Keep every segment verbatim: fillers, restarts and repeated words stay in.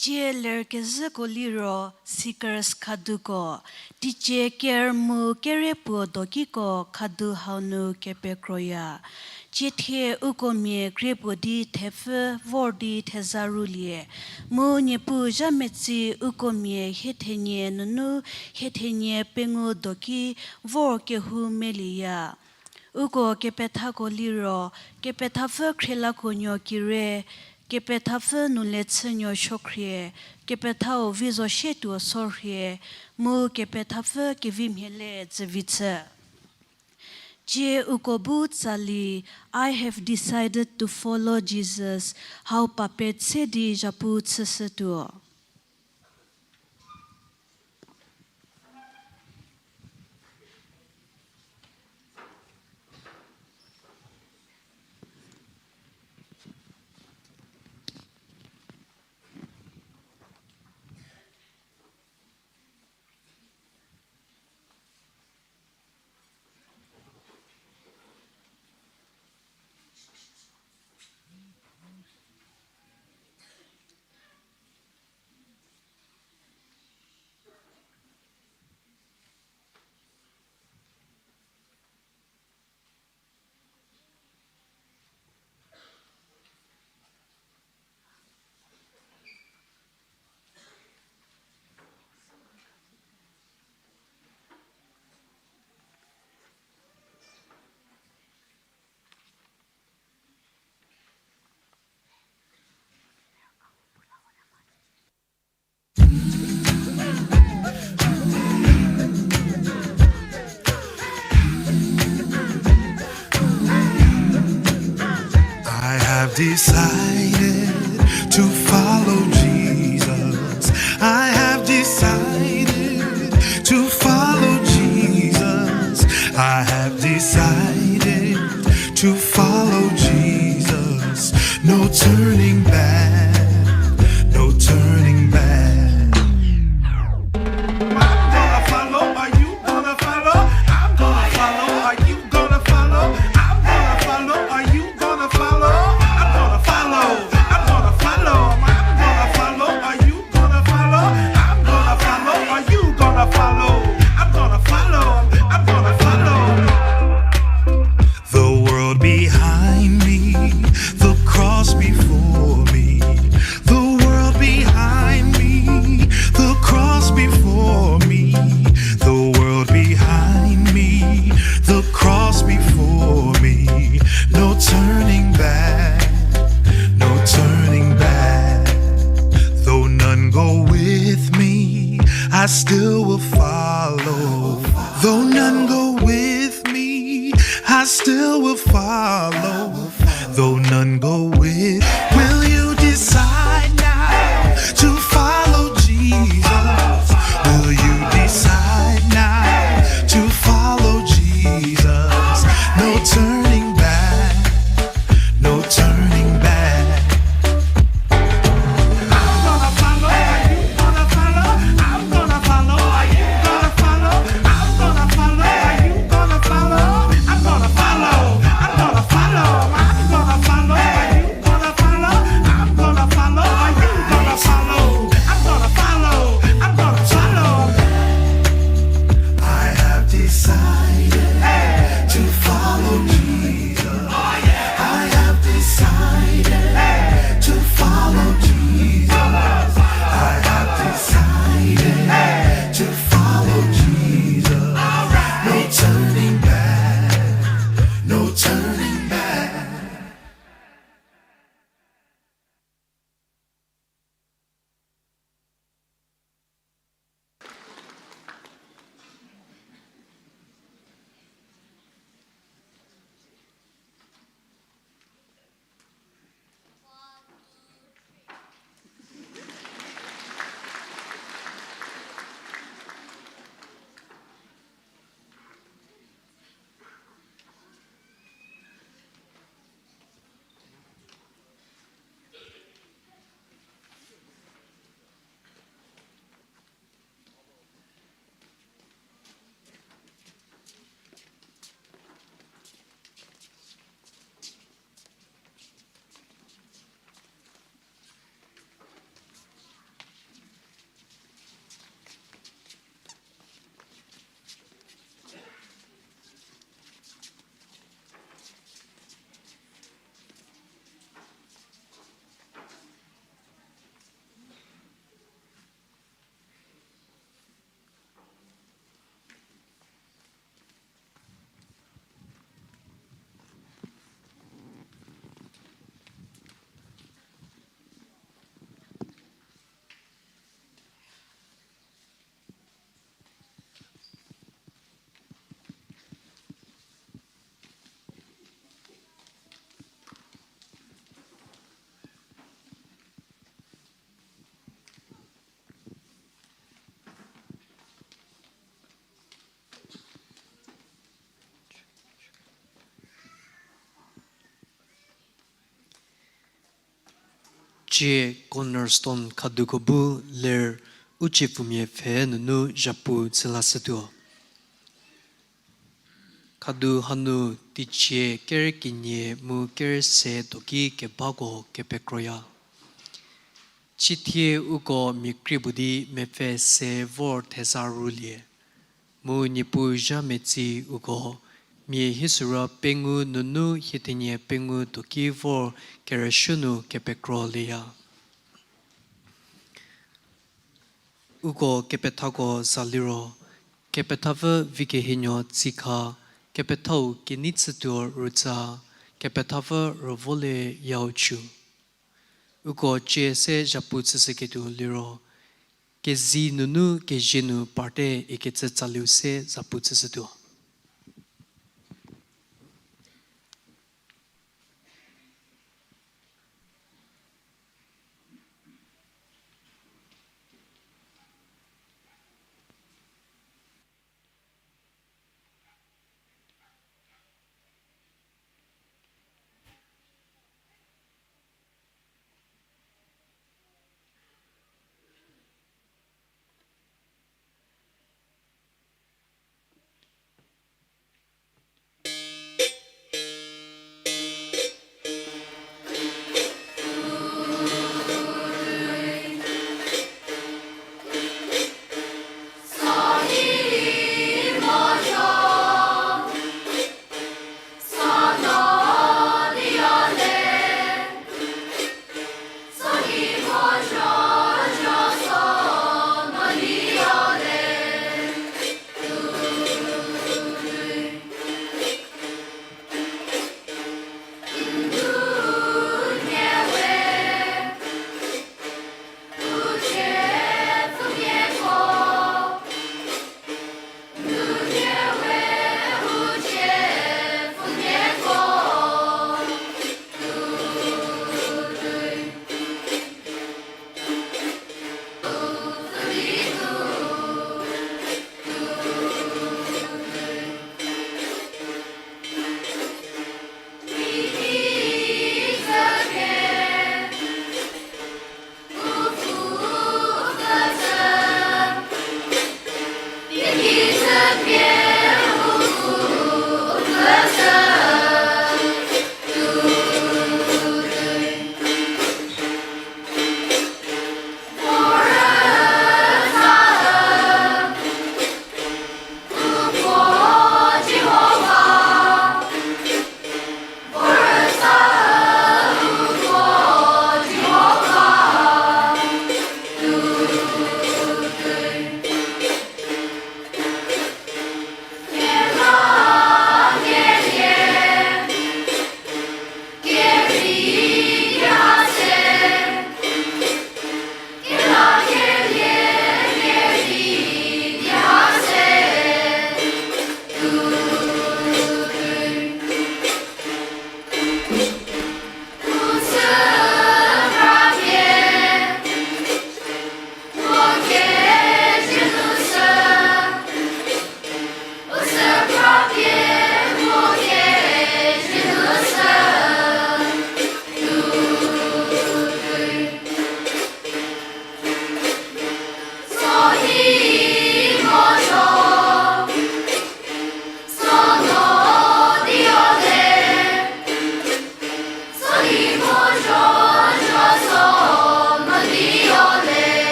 Tsie lerkezhüko liro seekers khaduko, teicie ker mu kerei puo dokiko khadu hau nu kepekroya. Tsie thie uko mia krie puo di thepfü vor di theza rulie, mu Niepuu zha metsi uko mia hie thenie nunu hie thenie pengou doki vor kehou melieya. Uko kepethako liro, kepethapfü Khrielakonuo Kire, kepethapfü Nulechünuo Suokhrie, kepethau Vizosietuo Sorhie, mu kepethapfü Kevimhiele Dzüvichü. Tsie uko bu tsali, I have decided to follow Jesus, hau pape tse di zhapu chüshütuo. I have decided to follow Jesus. I have decided to follow Jesus. I have decided to follow Jesus. No turning back, no turning back. I'm gonna follow, are you gonna follow? I'm gonna follow, are you gonna follow? I'm gonna follow, are you gonna follow? I'm gonna follow, I'm gonna follow, I'm gonna follow, are you gonna follow? I'm gonna follow, are you gonna follow? I'm gonna follow, I'm gonna follow. The world behind me, the cross before me. The world behind me, the cross before me. The world behind me, the cross before me. No turning back, no turning back. Though none go with me, I still will follow. Though none go with me, I still will follow. Though none go with, will you decide now to follow Jesus? Will you decide now to follow Jesus? No turning back, no turning back. I'm gonna follow, are you gonna follow? I'm gonna follow, are you gonna follow? I'm gonna follow, are you gonna follow? I'm gonna follow, I'm gonna follow, I'm gonna follow, are you gonna follow? Tsie Cornerstone khaduko bu ler u tsiepfumia pfhe nunu zhapu chülashütuo. Khadu hanu teicie ker kenie mu ker se doki kebako kepekroya. Chithie uko mia krie puo di mepfü se vor theza rülie. Mu Niepuu zha metsi uko mia hiesüra pengou nunu hiethenie pengou doki vor kerüshü nu kepekrolieya. Uko kepethako za liro, kepethapfü Vikehinuo Tsikha, kepethau Kenei Chütuo Rütsa, kepethapfü Rüvolie Yauchu. Uko tsie se zhapu chüshüketuo liro, kezei nunu kezie nu parte ikecü tsaliu se zhapu chüshütuo.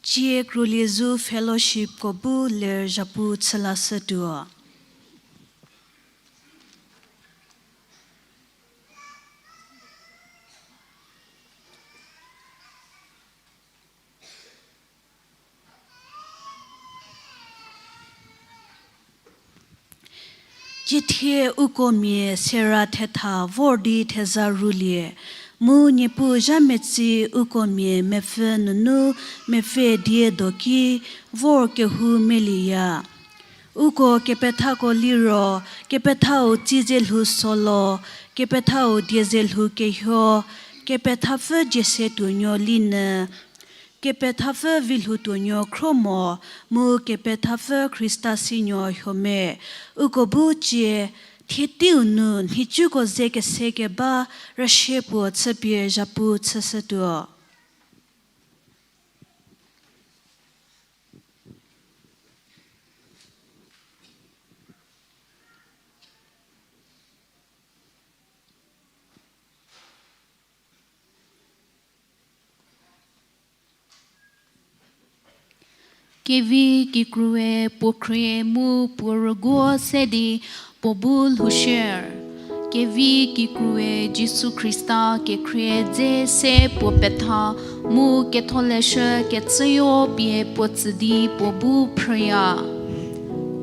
Tsie Kruliezu Fellowshipko bu ler zhapu chü lashütuo. Ciethie uko mia sera thetha vor di theza rulie, mu Niepuu zha metsi uko mia mepfü nunu mepfü die do ki vor kehou melieya. Uko kepethako liro, kepethau tsie ze lhou solo, kepethau die ze lhou kehuo, kepethapfü dzie se tuonuo linyü, kepethapfü vi lhou tuonuo khro mo, mu kepethapfü Khrista sinuo huo me, uko bu cie, thie teiu nu nhicuko ze kese keba rüsie puo chüpie zhapu chüshütuo. Kevi kikrue puo khrie mu puo rüguo se di puo bu lhoushie. Kevi kikrue Jisu Khrista kekhrie dze se puo petha mu ketholeshü kecüyo pie puo tsü di puo bu phrüya.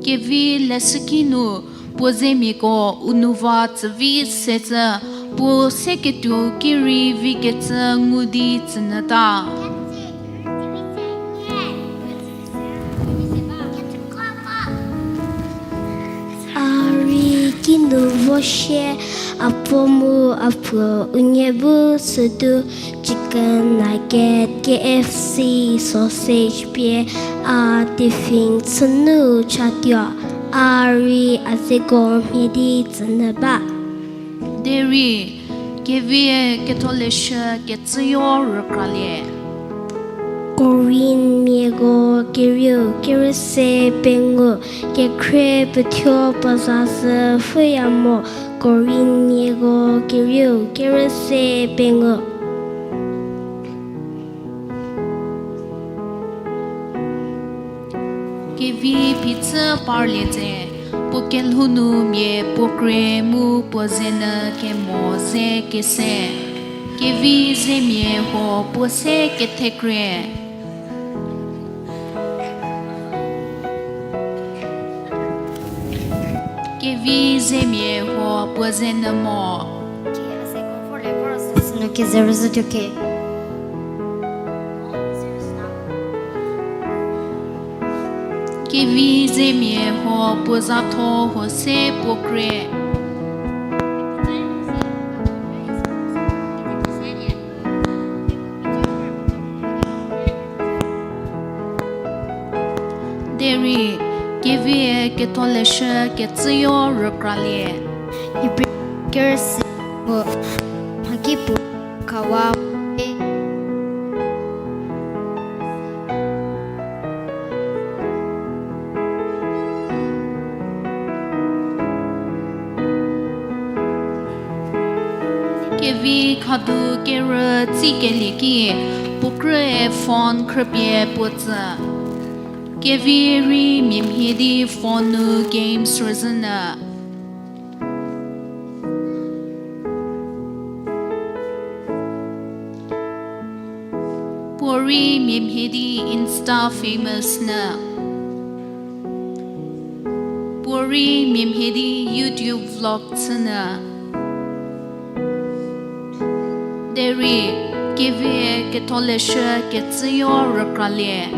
Kevi leshüki nu puo zemiako u nou va tsüvi se cü, puo seketuo ki rei vikecü ngu di tsünyüta. A rei kinu vo shie, a puo mu a puo unie bu südu chicken nugget, K F C sausage pie a tiffin chünu chatuo, a rei a zeko mhie di tsünyü ba. Derei, kevie ketholeshü kecüyo rükralie. Korinmiako kerieu kerüse pengou, kekhrie pethuo puo za sü pfhüya mo, Korinmiako kerieu kerüse pengou. Kevi phichü parlie tse, puo kelhou nu mia puo kre mu puo zenyü kemo ze kese. Kevi zemia huo puo se kethekrie. Kevi zemia huo puo zenyü mo. Kevi zemia huo puo zatho huo se puo kre. Derei, kevie ketholeshü kecüyo rükralie. Ibri kerüse mu mhakipuo khawa e. Kevi khadu kerü tsikelie ki, puo krüe phone khrüpie puo tsü. Kevi rei mia mhie di phone nu games rüzhünyü. Puo rei mia mhie di Insta famous nyü. Puo rei mia mhie di YouTube vlog chünyü. Derei, kevie ketholeshü kecüyo rükralie.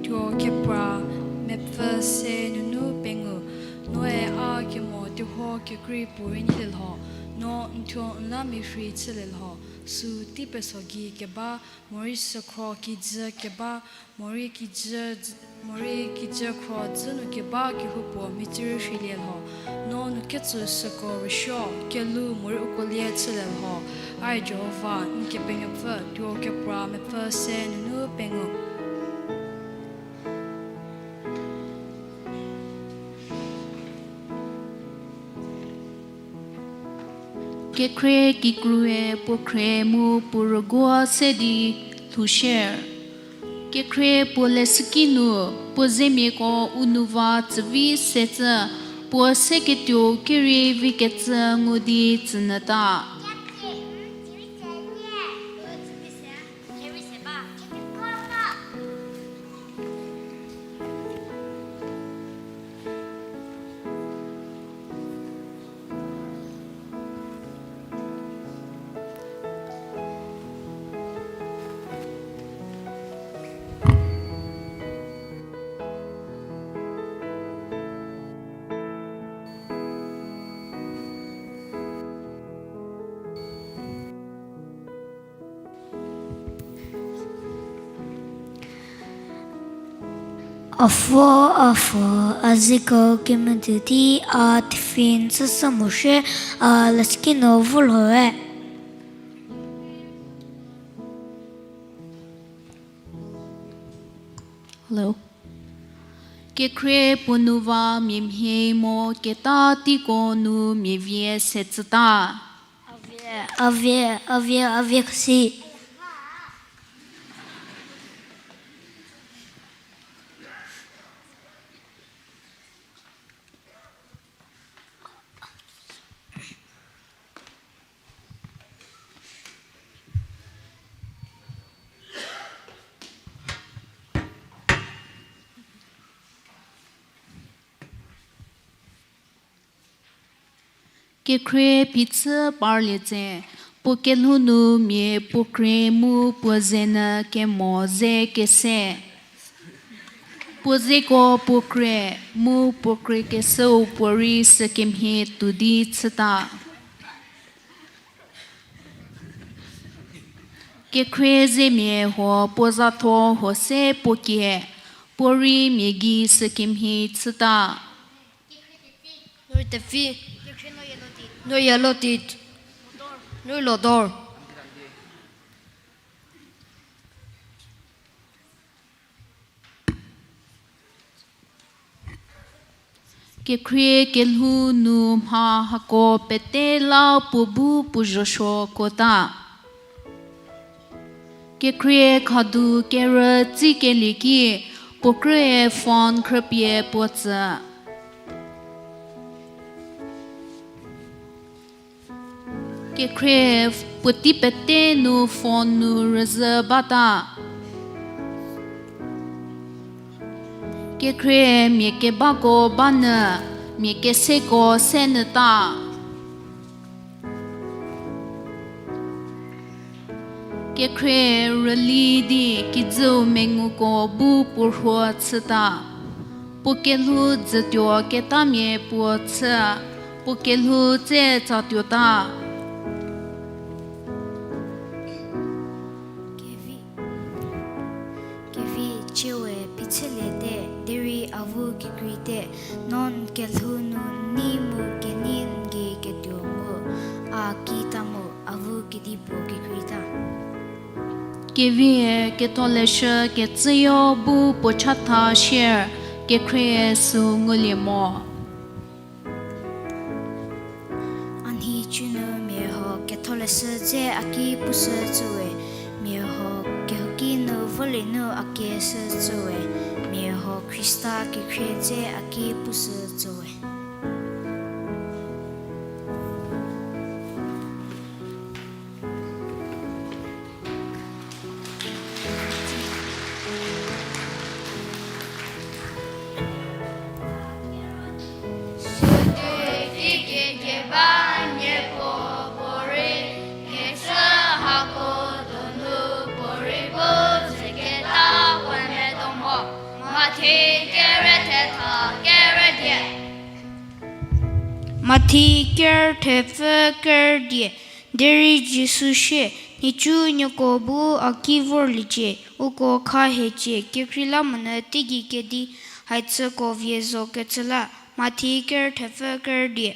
Thuo kepra mepfü se nunu pengou, noe a kemo teho kekrei puorei nyilelho, No n thuo n la mia rhei chülie lho, sü tei peso gei keba, morei sükhro kijü keba, morei kijü, morei kijü khro dzü nu keba kehoupuo mhicirei rheilie lho. No nu ketsü süko rüsuo, kelhou morei ukolie chülie lho. Ae Jihova, n Kepenuopfü, tuo kepra mepfü se nunu pengou. Kekhrie kikrue puo khrie mu puo rüguo se di lhoushie. Kekhrie puo leshüki nu, puo zemiako u nou va tsüvi se cü, puo seketuo kerei vikecü ngu di tsünyüta. Afuo, afuo, a zeko kemhie di a tiffin chüshü mo shie, a leshüki nu vo lho we. Hello. Kekhrie puo nou va mia mhie mo keta teiko nu mia vie se cüta. Avie, avie, avie, avie khasi. Kekhrie phichü parlie tse, puo kelhou nu mia puo krie mu puo zenyü kemo ze kese. Puo zeko puo krie, mu puo krie kesüu puorei sükemhie tuo di chüta. Kekhrie zemia huo puo zatho huo se puo kie, puorei mia gei sükemhie chüta. Nuri tefi. Nuri yellow tit. Nuri lodor. Kekhrie kelhou nu mha hako pete la puo bu puo zhosuo kuota. Kekhrie khadu kerü tsikelie ki, puo krüe phone khrüpie puo tsü. Kekhrie puotei pete nu phone nu rüzhü bata. Kekhrie mia kebako banyü, mia keseko senyüta. Kekhrie rüli di kijüu menguko bu puo rhuo chüta. Puo kelhou dzütuo ketamia puo chü, puo kelhou tse tsatuota. Kevi, kevi chiewe phichüliete, derei avu kekreite, no n kelhou nu n nei mu kenei n gei ketuo mu, a kita mu avu kedipuo kekreita. Kevie Ketholeshü kecüyo bu puo chatha shie, kekhrie sü ngulie mo. A nhicunu mia huo Ketholeshü dze a ki pushü tsüwe, mia huo kehouki nu volie nu a kieshü tsüwe, mia huo Khrista kekhrie dze a ki pushü tsüwe. Sütuoi fiki keba niepuo puorei, kechü hako donu puorei bu zeketa puo medo mo. Mathi kere thetha kere die. Mathi ker thepfü ker die, derei Jisu sie, nhicu nieko bu a ki vorliecie, uko kha hiecie, kekreilamonyü teigei kedi, haicüko vie zo kecü la. Mathi ker thepfü ker die.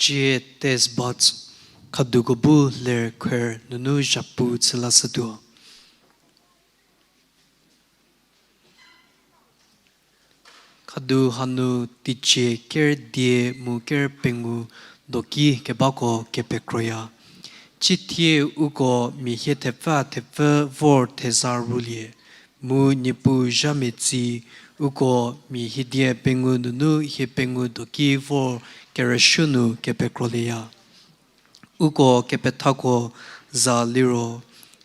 Cie taste buds khaduko bu ler kher nunu zhapu chülashütuo. Khadu hanu teicie ker die mu ker pengou doki kebako kepekroya. Ciethie uko mia hie thepfü thepfü vor theza rulie, mu Niepuu zha metsei, uko mia hie die pengou nunu hie pengou doki vor kerüshü nu kepekrolieya. Uko kepethako za liro,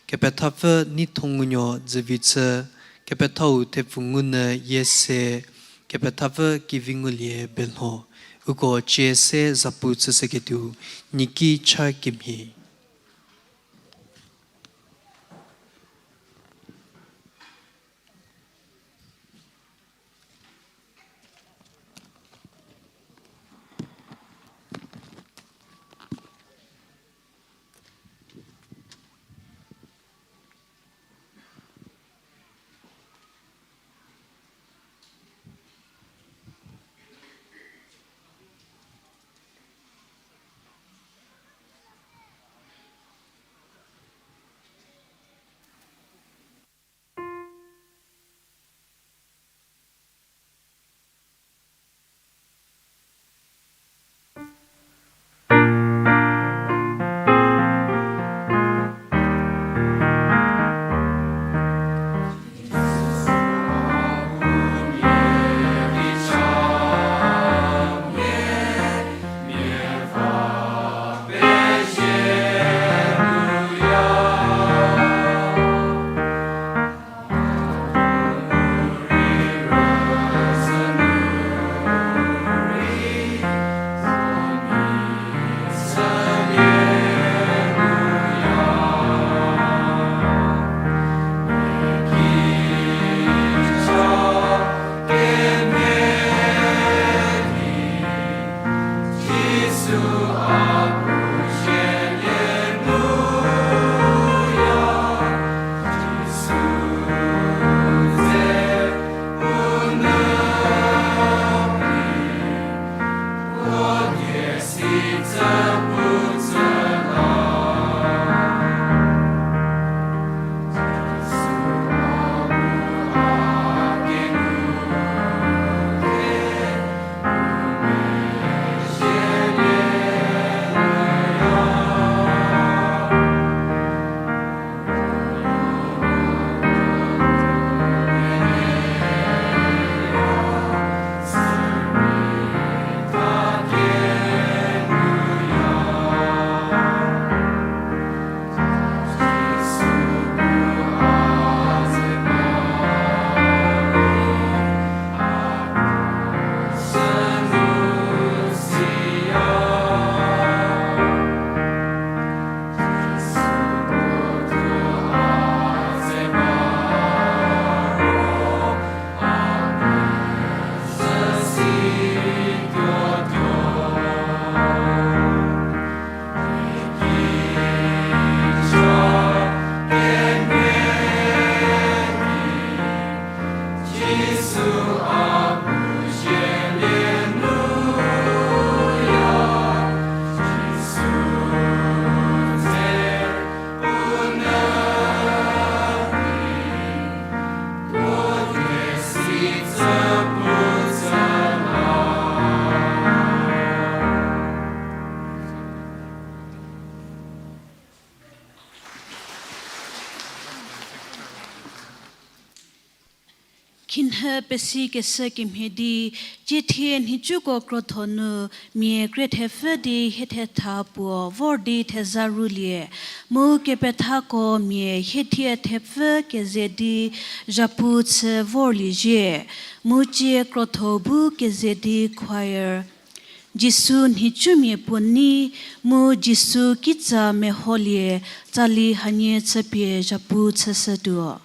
kepethapfü Neithongunuo Dzüvichü, kepethau thepfu ngunyü Yiese, kepethapfü Kevingulie Belho, uko cie se zapu chüshüketuo, niaki cha kemhie. Pesikeshü kemhie di, tsiethie nhicuko krotho nu mia krie thepfü di hie thetha puo vor di theza rulie, mu kepethako mia hie thie thepfü keze di zhapu chü vorlie zhie, mu tsie krotho bu keze di choir Jisu nhicumia puo nei, mu Jisu kitsa meholie, tsali hanie chüpie zhapu chüshütuo.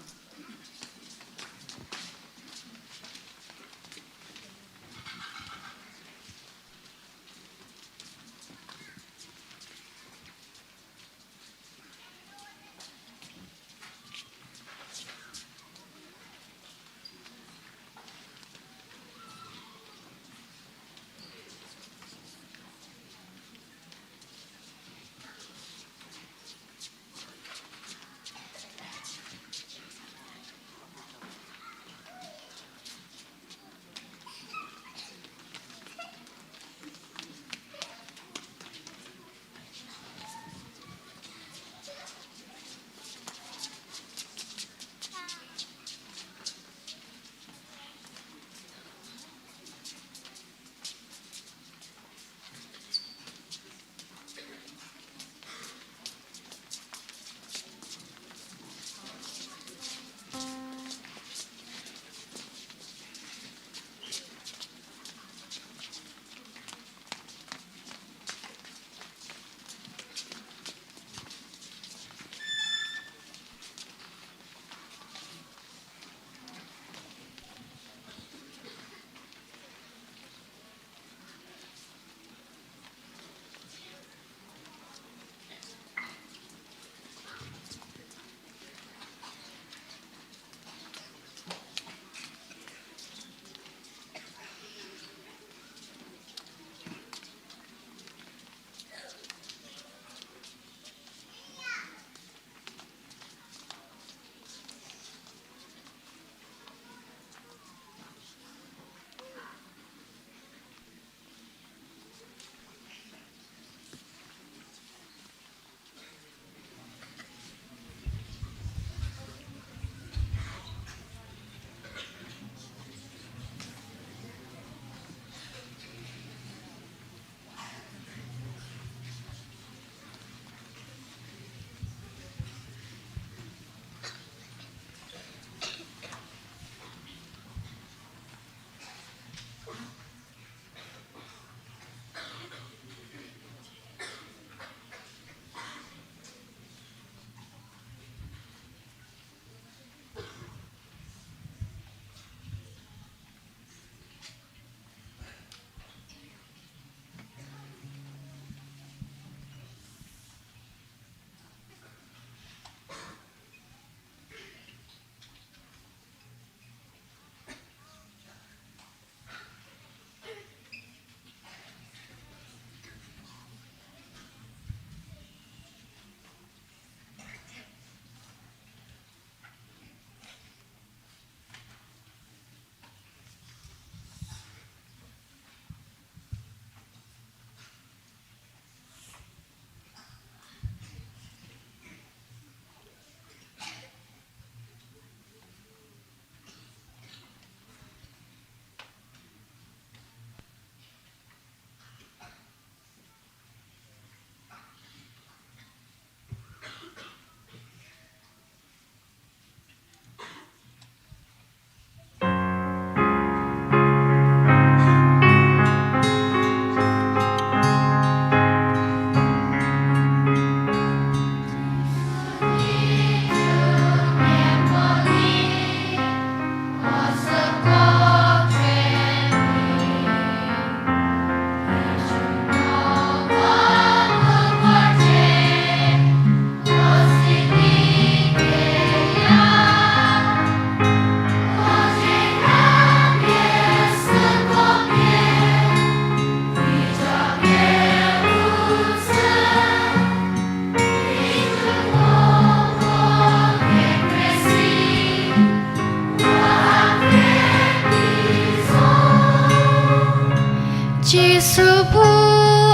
Jisu bu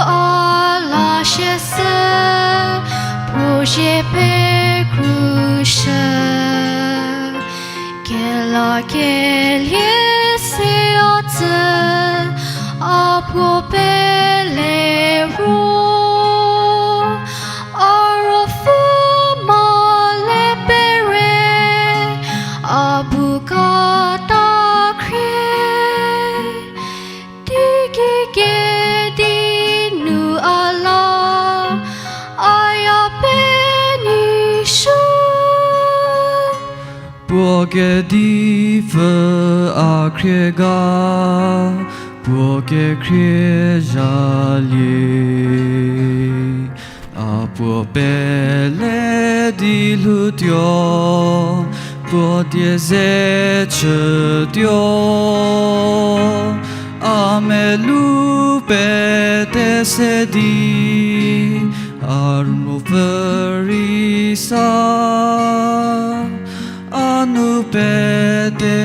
a la shie sü, puo zie pekrushü. Kelakelie se a tsü, a puo pele ro, a ruopfü male pere, a bu kata khrie. Teigei kedi nu a la, a ya penyishü. Puo kedipfü a khrie ga, puo kekhrie zhalie. A puo pele di lhoutuo, puo die ze chütuo. A melou pete se di, a ruopfü rei sa. A nou pete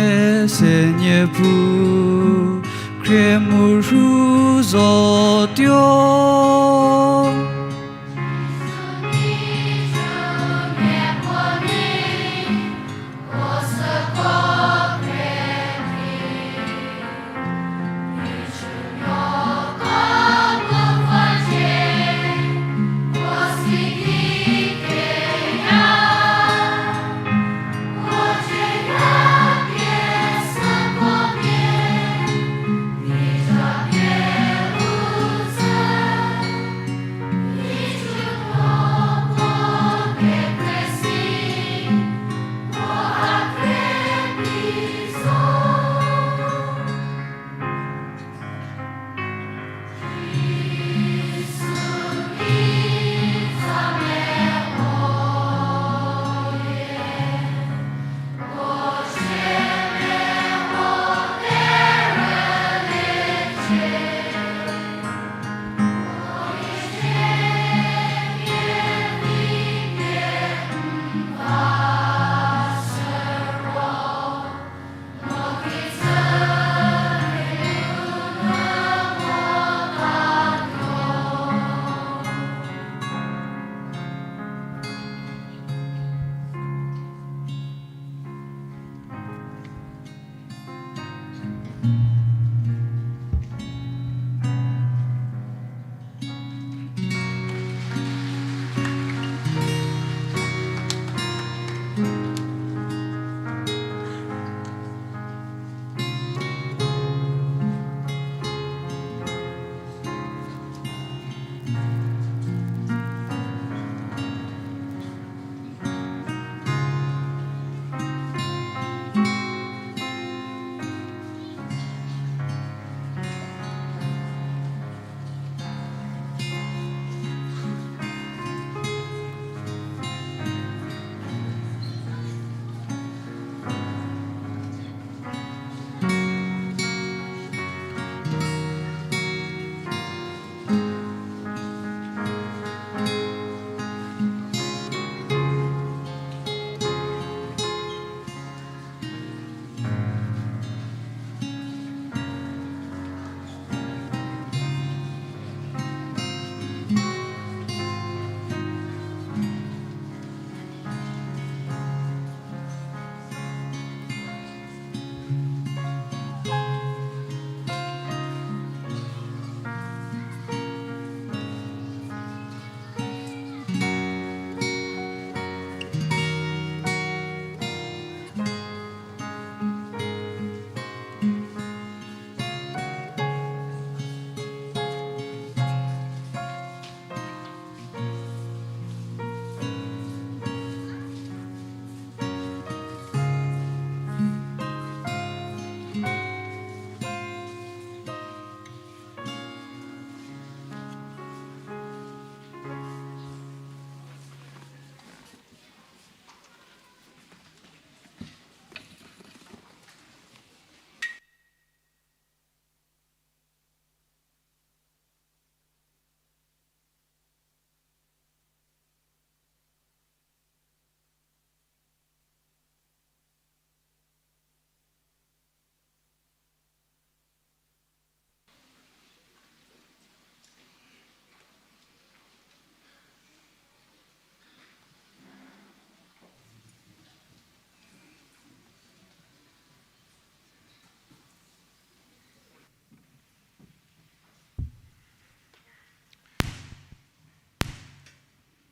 se Niepuu, khrie mu rhu zotuo.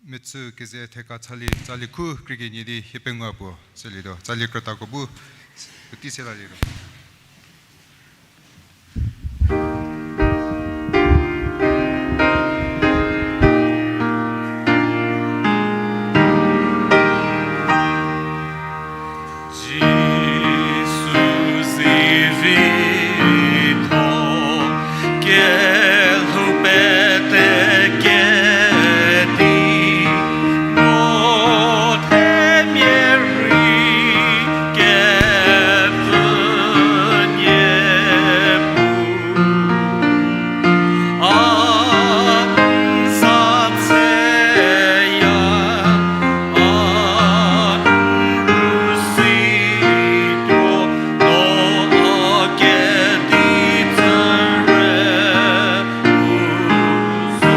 Metsü keze theka tsali, tsali khu krie kenie di hie pengou puo, tsali do, tsali krütako bu, puotei se laliro. Jisu zi vitho, kelhou pete kedi, mo themia rei kepfhünie pu. A n za tseya, a n ru situo, no a kedi tsüre u zo.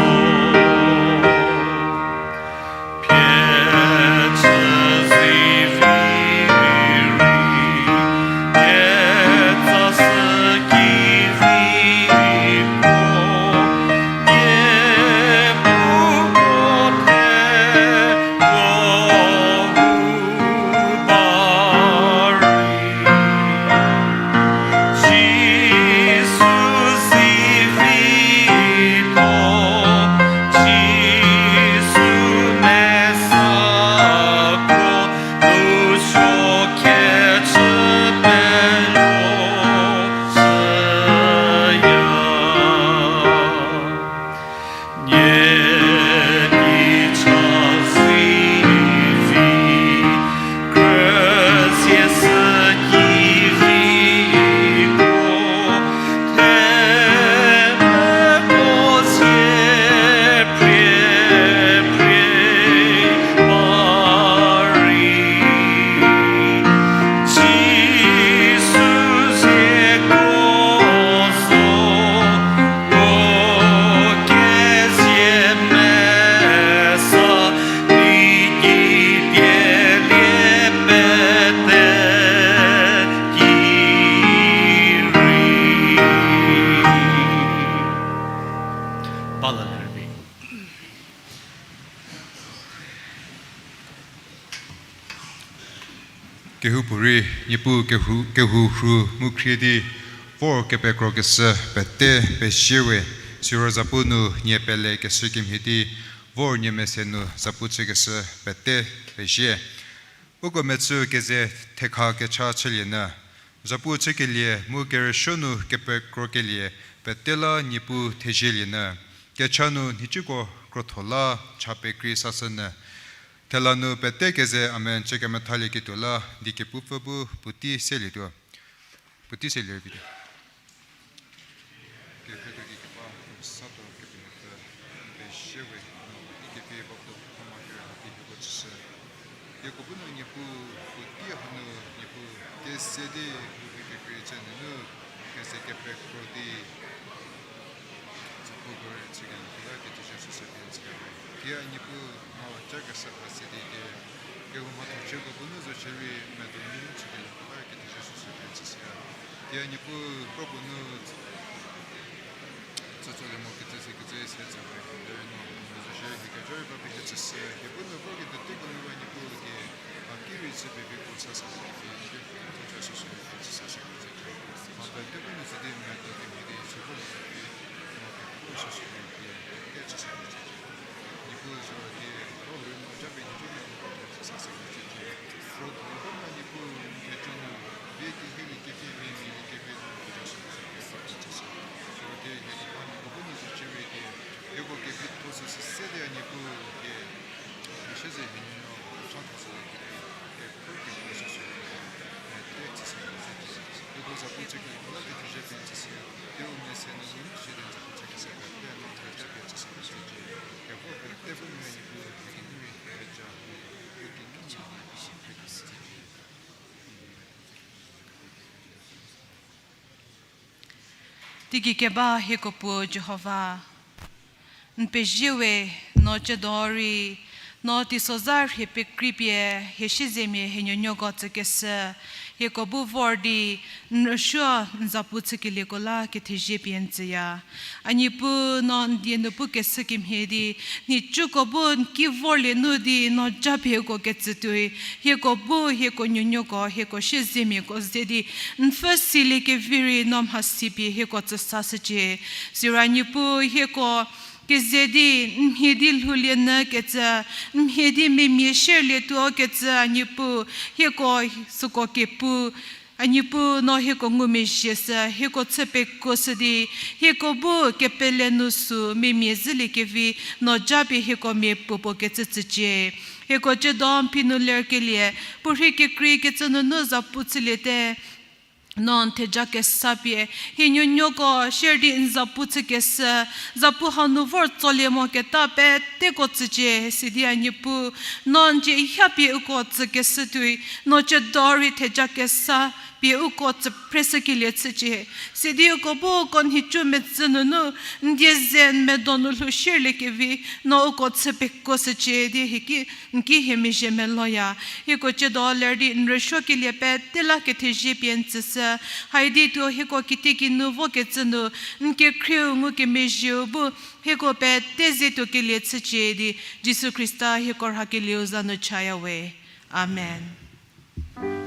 Kehoupuorei, Niepuu kehou, kehou rhu mu khrie di vor kepekrokeshü pete pezie we, siro zapu nu nie pelekeshü kemhie di vor nie mese nu zapu chükeshü pete pezie. Uko metsü keze thekha kecha chülie nyü, zapu chükelie mu kerüsuo nu kepekrokelie pete la Niepuu thezielie nyü, kecha nu nhicüko krotho la cha pekrei sashü nyü. Thela nu pete keze amen chü kemethalieketuo la di kepupfü bu puotei selietuo. Puotei selie video. Kekredo ki keba, sa tuo Kepenuopfü, n pezie we, no ikepie ba puo thoma kerüha di hieko tsüshü. Hieko bu nu Niepuu, puotei hanu Niepuu, keze di u vi kekrei chü nunu, keze kepekro di, zapuko rei chükelie la kethezie süsü pie n tsüya we. Kie a Niepuu, mha ca kesa ba se di kie, kehou mhatho chüko bu nu zo shierei medo nunu chükelie la kethezie süsü pie n tsüshüya. Kie a Niepuu, kro bu nu tsütsolie mo kecü se kecü se tsü we, derei no, n zo shierei hie kejo rei ba pie hie tsüshü, hie bu nu vor kedi teiko nu we Niepuu die, a ki rei chü pie vi puo sa sa di pie, n ki rei hie kejo süsü pie tsü sa sa kecü. Mha pete bu nu sidi medo kemhie di chü vor kedi, mha pete bu süsü pie, ke tsü sa kecü. Niepuu zo di, ro rei mha ca pie nhicumia n kejo tsü sa sa kecü. Ro bu nu Niepuu n kejo nu, vie kehielie kepfhü, vie mhilie kepfhü nu kejo süsü pie tsü sa. Siro di hie keba Niepuu bu nu zo shierei di, hieko kevitho süsü se di a Niepuu die, mia siezemia nuo, changkha süsü di, kekuo kekuo süsü di, mete tsü sa kecü. Hieko zapu chükelie la kethezie pie n tsüshü, hieko mese nunu shierei zapu chükeshü pete no theja pie tsü sa kecü. Kevo pete bu nu Niepuu, hie kenei rei theja, hie kenei rei theja. Teigei keba hieko Puo Jihova, n pezie we, no ciedo rei, no teisozha rhie pekreipie hie siezemia hie nuonuoko tsükeshü, Hieko bu vor di, n rüsuo n zapu chükelieko la kethezie pie n tsüya. A Niepuu, no n die nu pukeshü kemhie di, nhicuko bu n ki vorlie nu di no japie uko ketsütuoi, hieko bu hieko nuonuoko, hieko siezemiako ze di n pfhü siliekevi rei no mhasi pie hieko tsüsashücie. Siro a Niepuu, hieko keze di n mhie di lhoulie nyü kecü, n mhie di memia sherlie tuo kecü a Niepuu, hieko süko kepu, a Niepuu, no hieko ngumezhie sü, hieko chü pekuoshü di, hieko bu kepele nu sü memia zhüliekevi, no japie hieko mia puopuo kecü tsücie. Hieko ciedo n phi nu lerkelie, puorhei kekreikecü nunu zapu chüliete, no n theja kesa pie, hie nuonuoko share di n zapu chükeshü, zapu hau nu vor tsolie moketa peteko tsücie, sidi a Niepuu, no n dzie hapie uko tsükeshü tuoi, no ciedo rei theja kesa pie uko tsüphreshükelie chücie, sidi uko bu uko nhicu metsü nunu, n die ze n medo nu lhou sherliekevi, no uko chü pekuoshücie di hieki, n ki hie mezhie meloya. Hieko ciedo ler di n rüsuokelie pete la kethezie pie n tsüshü, haidi tuo hieko kitiekinu vokecü nu, n kekhrieu ngukemezhieu bu, hieko pete ze tuokelie chücie di, Jisu Khrista hieko rhakelieu za nu chaya we. Amen.